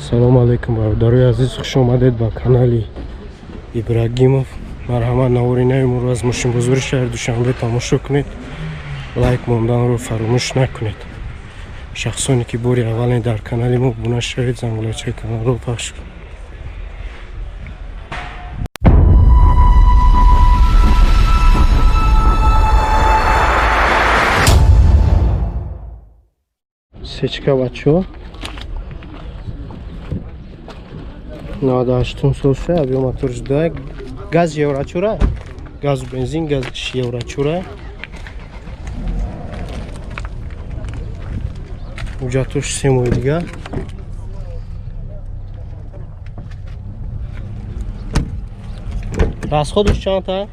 Ассалому алайкум, бародарои азиз, хуш омадед ба канали Ибрагимов. Марҳамат, навори нави моро аз мошинбозори шаҳри Душанбе тамошо кунед. Лайк монданро фаромӯш накунед. Шахсоне ки бори аввале дар канали мо обуна шавед, зангулачаи каналро пахш кунед. Сечка, бачаҳо, 98 сол ша, объем моторш да, газ еврочора, газу бензин, газ еврочора. Ҳуҷҷатош 3 моҳи дигар. Расходуш чанд та?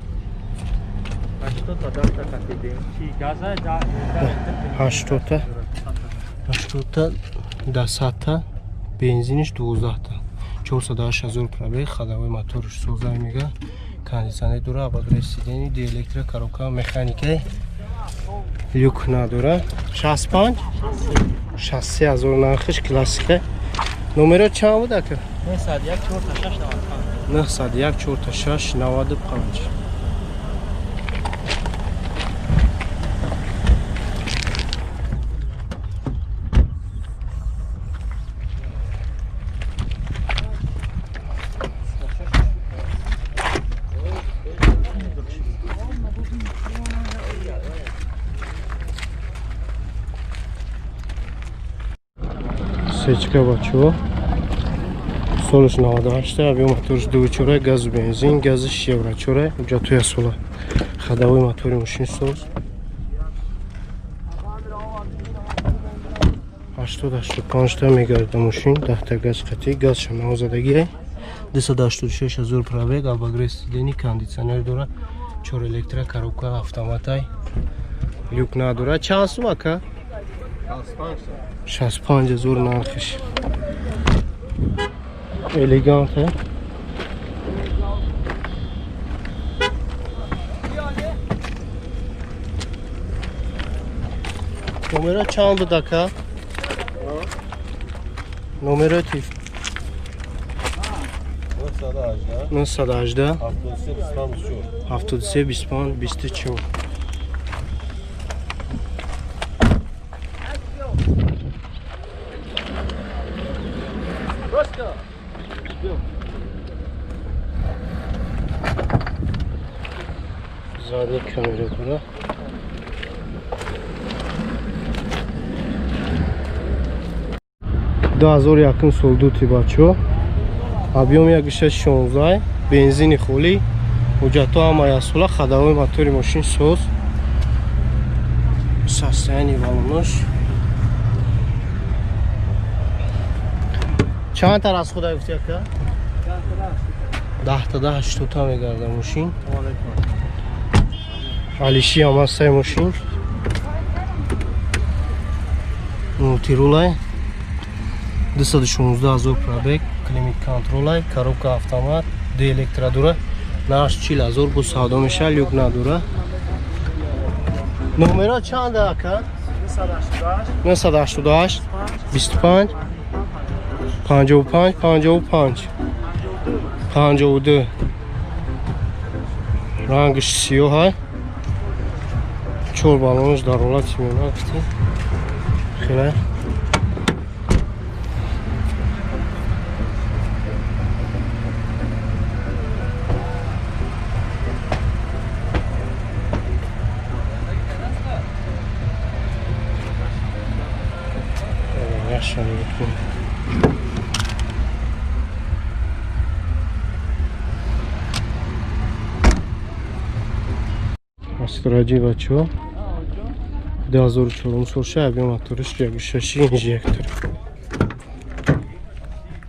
80та, 80та, 10та, бензиниш 12та. 408 000 пробег, ходовой моторш созай мега, кондиционер дора, обогрев сидений, диэлектро, коробка механика, люк надора. 65, 63 000 нархиш, классика. Номеро чанд буд, ака? 901 46 95. 901 46 95. Сечка, бачаҳо, солаш 98, объем моторш 2,4, газу бензин, гази еврочора, ҳуҷҷатҳои сола, ходовой мотори мошин соз. 80, 85та мегарда мошин, 10та газ қатӣ, газша навозадагӣ. 286 000 пробег, обогрев сидений, кондиционер дора, чор электро, коробка автоматай, люк надора. Чанд сум, ака? 65 000 нархиш. Элеганте. Номеро чанд буд, ака? Номеро тиф? 918 73 25 24. Задний камера дора. 2001 сол дути, бачаҳо, объем 1,16, бензини холӣ, ҳуҷҷатҳо ҳама ясола, ходовой мотори мошин соз, состояние балонош. Чанд та расхода гуфти, ака? 10та да 80та мегарда мошин. Алиши ҳам ҳастай мошин. Мультирулай. 216 000 пробег, климат контролай, коробка автомат, ду электро дора. Нарх 40 000, бо савдо меша, люк надора. Номеро чанда, ака? 988 25 55 55 52. Рангш сиёҳай. Чор баллонаш дар ҳолати миёна гуфтӣ. Хеле. Яшо нигоҳ. Астраҷи, бачаҳо, 2004 сол ша, объем моториш 1,6, инжектор,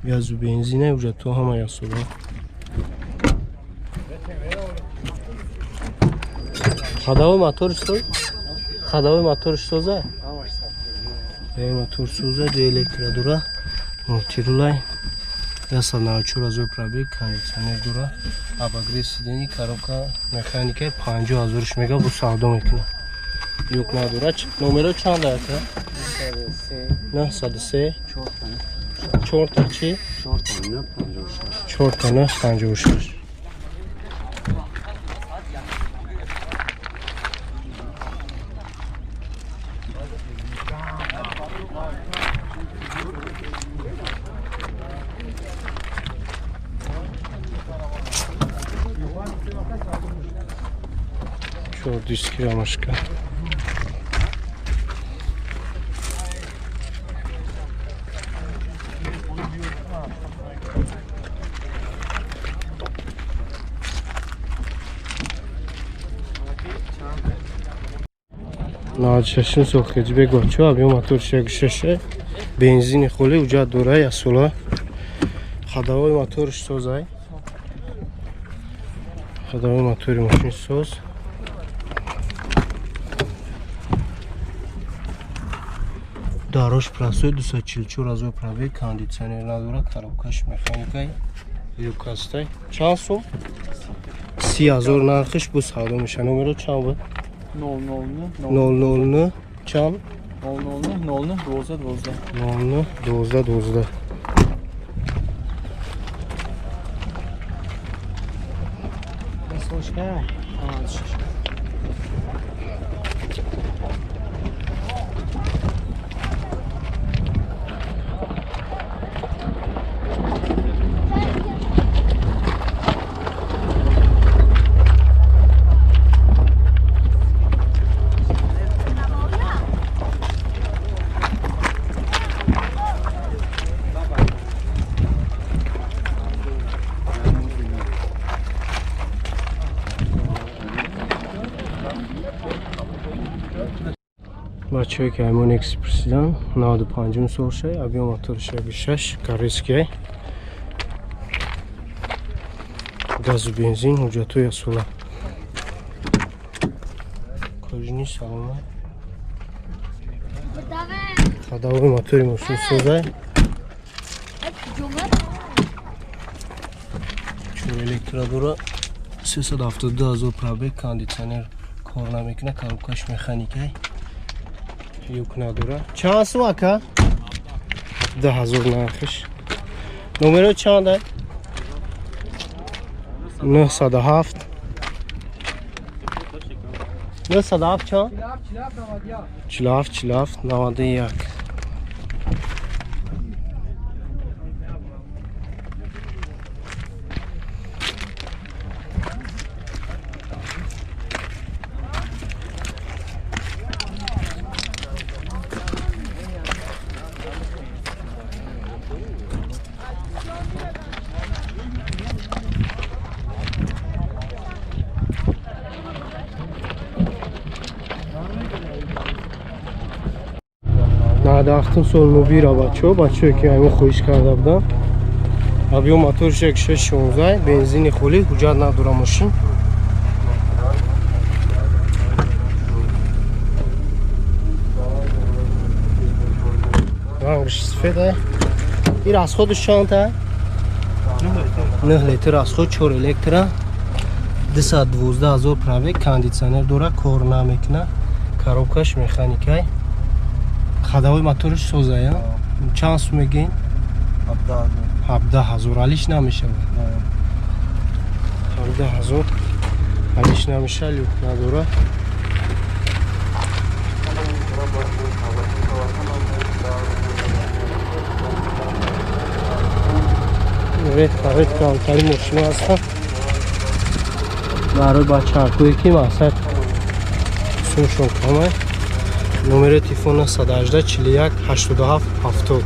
газу бензина, ҳуҷҷатҳо ҳама ясоба. Ходовой моторш соз, ходовой моторш соза, мотор соза, ду электро дора, мультирулай, 194 000 пробег, кондиционер дора, обогрев сидений, коробка механика. 50 000-ш мега, бо савдо мекунад. Люк надора. Номеро чанд, ака? 903. Чорта чи? 4 та 9 56. 4 та 9 56. Чор диски рамашка. Наваду сол хеҷбек бачо абё мотор шаше бензини холи уҷа дорай асола ходовой моторш созай, ходовой мотори мошин соз. Дарош простой, 244 ҳазор пробег, кондитсионер надорад, коробкаш механикай, люкастай. Чанд сум? 30 000 нархиш, бу савдо меша. Номеро чанд буд? 009. 009 чанд? 009 09 12 12. 09 12 12. Слушай, Бачаҳое ки аймон экспресидан 95 сол шай, объем моторш 6 корейский, газу бензин, ҳуҷҷатҳои асола. Кожини салома, ходовой мотори мошин созай, чор электродора, 372 ҳазор пробег, кондитсионер кор намекунад, коробкаш механикай, юк надора. Чанд сум, ака? 10 000 нархиш. Номеро чанд? 907 907 чанд? 47 47 91. 97 сол мобира, бачо, бачое ки аймон хоҳиш карда будам. Объем моторш 1.6 16, бензини холӣ, ҳуҷҷат надора мошин. Рангш сафеда. Ин расходаш чанд? 9 литр расход, 4 электро, 212 ҳазор пробег, кондитсионер дора, кор намекуна, коробкаш механикай, ходовой моторш созая. Чанд сум мегӯен? 17 000. Алиш намешавад? 17 000 алиш намеша, люк надора. Редко редко алтари мошино ҳастанд барои бачаҳакое ки мақсад сумшон камай. Номери телефон 918 41 87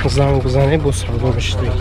70, занг бизанед, бо савдо мешидед.